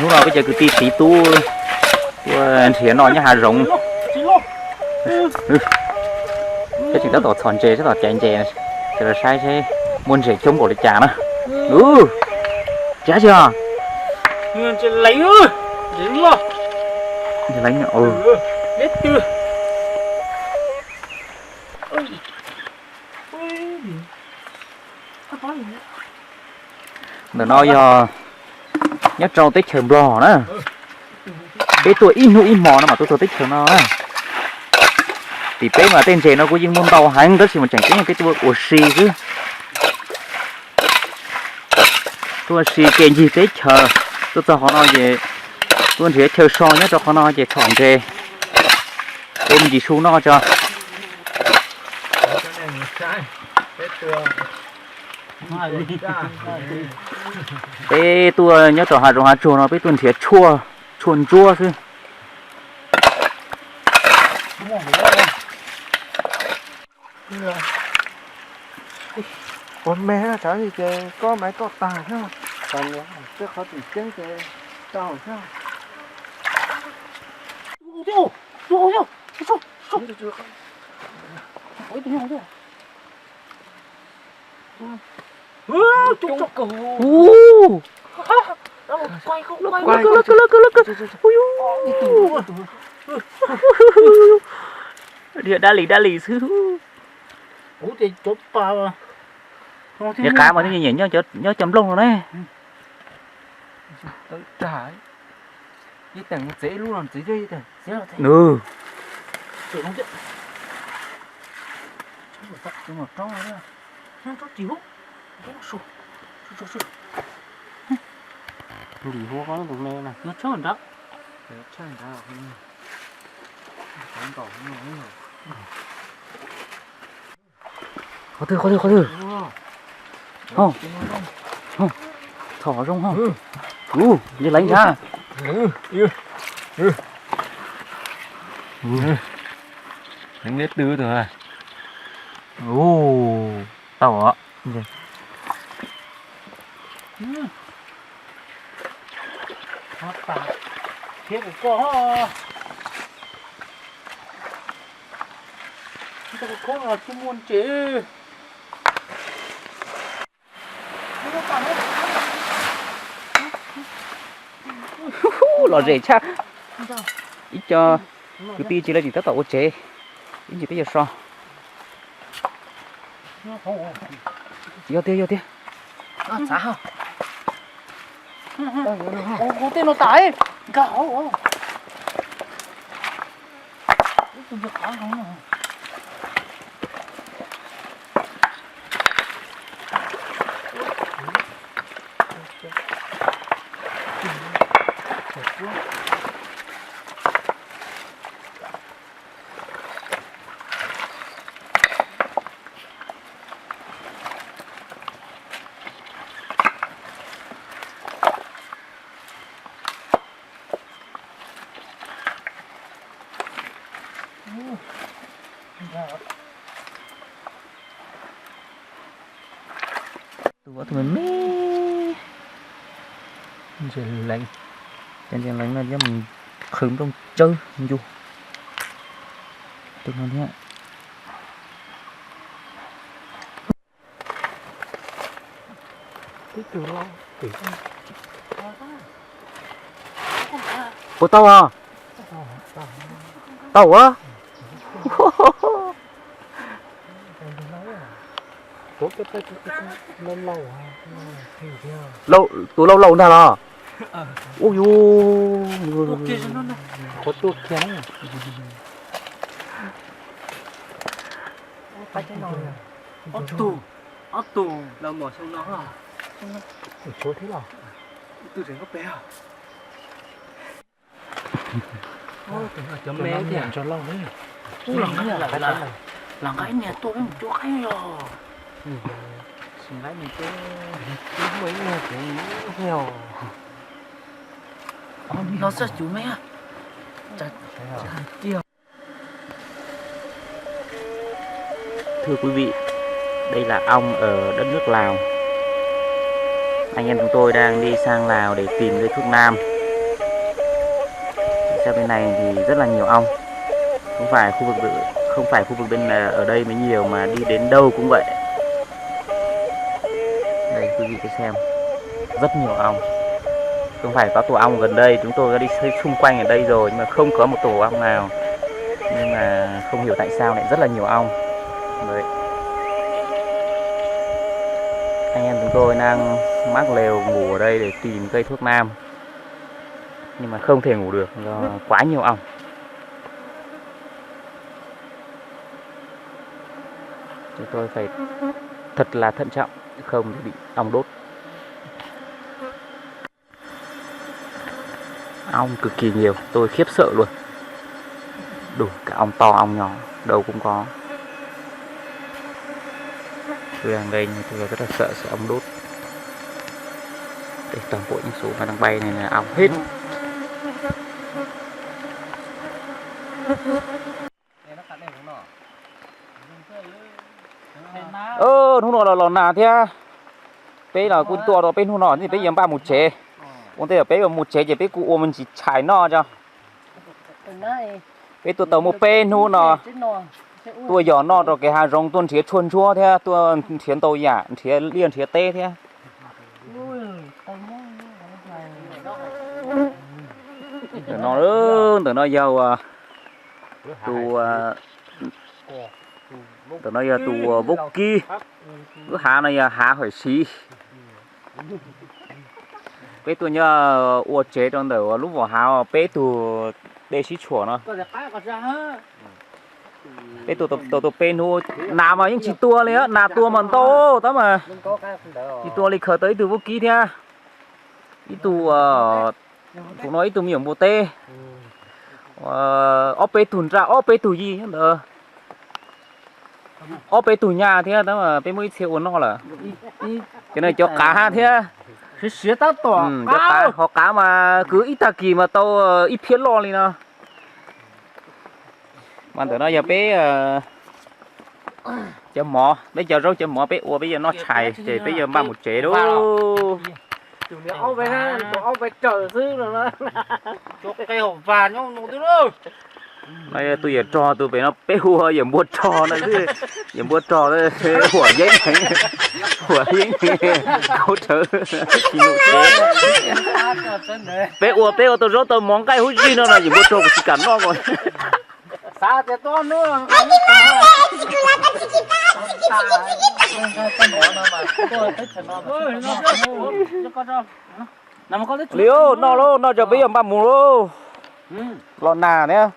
Hnub no peb cov kwv tij tiv tub tuaj nrhiav noj nyob hav zoov. Peb tseem tab tom txhom ntses, tab tom caiv ntses, sawv daws saib seb muaj ntses coob npaum li cas na. Ub, tsis dab tsi os. Ntses leev, ntses leev. Ntawm no yog nyob rau teb chaws Nplog na. Peb tuaj ib hnub ib hmo no mas tuaj txog teb chaws no na. Tim peb mas tej ntses no kuj yeej muaj ntau heev tab sis mas tseem ceeb peb tuaj ua si xwb. Tuaj ua si ke ncig teb chaws, tuaj txog qhov no ces tuaj nrhiav chaw so nyob rau qhov no ces txhom ntses ua me ntsis su noj tso. Peb tuaj nyob rau hav zoov hav tsuag no peb tuaj nrhiav tshuaj, tshuaj ntsuab xwb. Ua me, tshav li ces koj maiv koj tag thiab, tej qhov tseem ceeb ces tau thiab. Dab li dab li xwb. Niam qav mas nyiam nyob cov nplooj no ne. Nws. Ntim hua koj tus me na. Qhov twg, qhov twg, qhov twg? Txhom zoo ho. Ub, ntses leev ntag. Ub, tau os. Thiab kuv koj, koj tsis muaj ntses. Lom zem tshaj. Ib co kwv tij tsis lawv tseem tab tom ua tsev, ib ntsis peb yuav so. Yog tiag, yog tiag. Tej no tas, nkag hauv. Tus me me ntses leev, cov ntses leev no yog mus qhwv nplooj tsawb ncu. Tus no thiab. Puas tau os? Tau as. Tus laus laus ntag los. Ub yus. Ob tug, ob tug los mom xyoo no. Tus tseem koj pem. Cov me thiab. Lam nqa ib niag tuaj peb mus cuab qaib os. Sim nqa ib niag tuaj. Muaj ib niag kuv thiab os. No xwb cuv me. Thưa quý vị, đây là ong ở đất nước Lào. Anh em chúng tôi đang đi sang Lào để tìm cây thuốc nam. Theo bên này thì rất là nhiều ong. Không phải khu vực, không phải khu vực bên, ờ, ở đây mới nhiều mà đi đến đâu cũng vậy. Đây, quý vị cứ xem, rất nhiều ong. Không phải có tổ ong gần đây, chúng tôi đã đi xung quanh ở đây rồi nhưng mà không có một tổ ong nào. Nhưng mà không hiểu tại sao lại rất là nhiều ong. Đấy. Anh em chúng tôi đang mắc lều ngủ ở đây để tìm cây thuốc nam. Nhưng mà không thể ngủ được do quá nhiều ong. Chúng tôi phải thật là thận trọng, không bị ong đốt. Ong cực kỳ nhiều, tôi khiếp sợ luôn. Đủ cả ong to ong nhỏ, đâu cũng có. Tôi đang đây nhưng tôi rất là sợ, sợ ong đốt. Đây, toàn bộ những số mà đang bay này là ong hết. Hnub no los los nag thiab. Peb los kuj tuaj rau peb hnub no, peb yuav npaj mus tsev. Ua ntej peb yuav mus tsev ces peb kuj ua me ntsis tshais noj tso. Peb tuaj tau muaj peb hnub no, tuaj yos noj rau kev hav zoov, tuaj nrhiav tshuaj ntsuab thiab, tuaj nrhiav ntau yam, nrhiav liaj nrhiav teb thiab. Ntawm no, ntawm no yog tus, ntawm no yog tus vaub kib, lub hav no yog hav hawm siv. Peb tuaj nyob ua tsev rau ntawm lub vos hav peb tug dej sib tshuam no. Peb tuaj tau peb hnub, nas mas yeej tsis tua li, nas tua mas ntau tab mas tsis tua li, khaws tau ib tug vaub kib thiab ib tug, tus no ib tug me nyuam npua teb, ob peb tug nraj, ob peb tug yij ntawd, ob peb tug nyaj thiab tab mas peb muab ib txhia ua noj lawm. Cov no cov qav thiab. Cov qav, hov qav mas kwv ib tag kis mas tau ib phiab loj li no. Mas ntawm no yog peb cov mov, peb cov zaub cov mov peb ua peb yuav noj tshais ces peb yuav npaj mus tsev lauj. No yog tus yawm rog tus pem no peb hu yawm npua rog no xwb, yawm npua rog huam yeeb heev, huam yeeb heev, khaub rhawv tsis num tsev. Peb ua peb ua tau zaub tau mov nqaij huab zig no no yawm npua rog kuv tsis kam noj ko. Li, noj lauj, noj tso peb yuav npaj mus lauj. Los nag thiab.